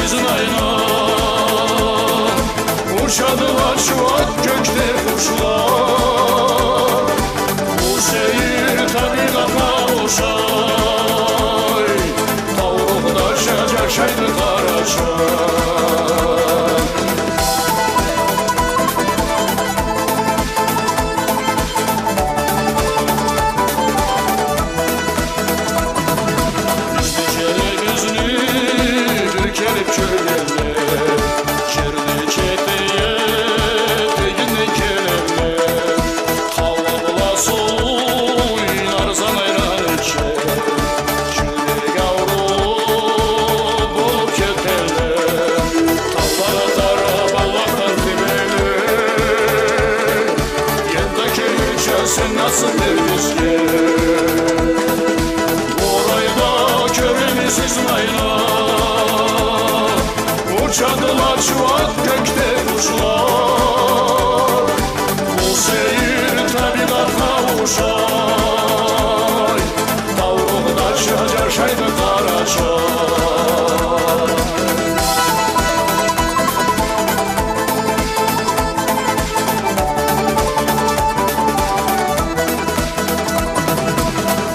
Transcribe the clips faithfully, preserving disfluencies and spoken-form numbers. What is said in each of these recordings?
Знайна, учадыла чуакъ кёкде къушла. Бу сейир табигъатха ушай, таулукъдача джашайды къарачай. Бизни келе, бизни бир келиб кёргенле, джерни кетиге тегинлей келелле. Къалыбла сулуй нарзан айран иче, джюрек аурулу болуб кетелле. Тауланы къараб Аллахдан тилейле, энди келирча сен насыб бер бизге. Орайда кёремисиз, Знайна, учадыла чуакъ кёкде къушла. Бу сейир табигъатха ушай, таулукъдача джашайды къарачай.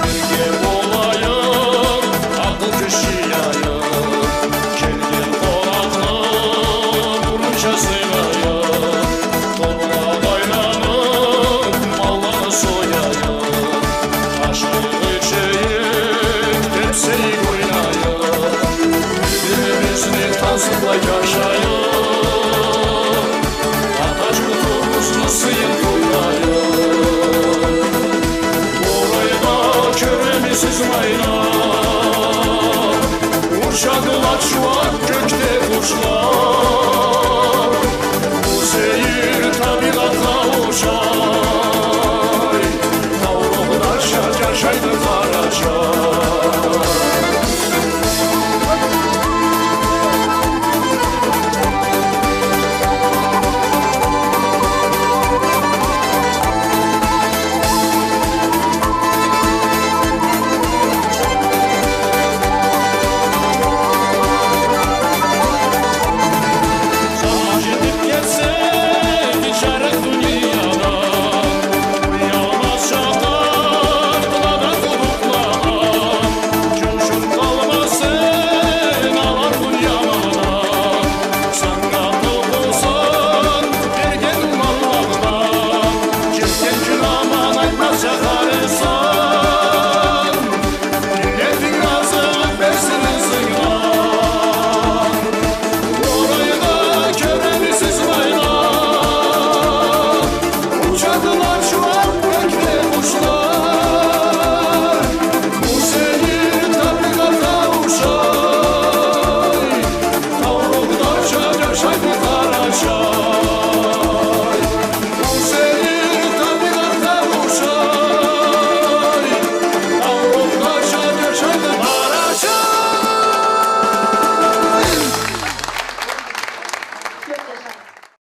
Бирге болайыкъ, акъыл кюч джыяйыкъ, келген къонакъны бурунча сыйлайыкъ. Топла айланыб, малланы сояйыкъ, ашайыкъ, ичейик, тепсейик, ойнайыкъ. Бир-бирибизни тансыкълай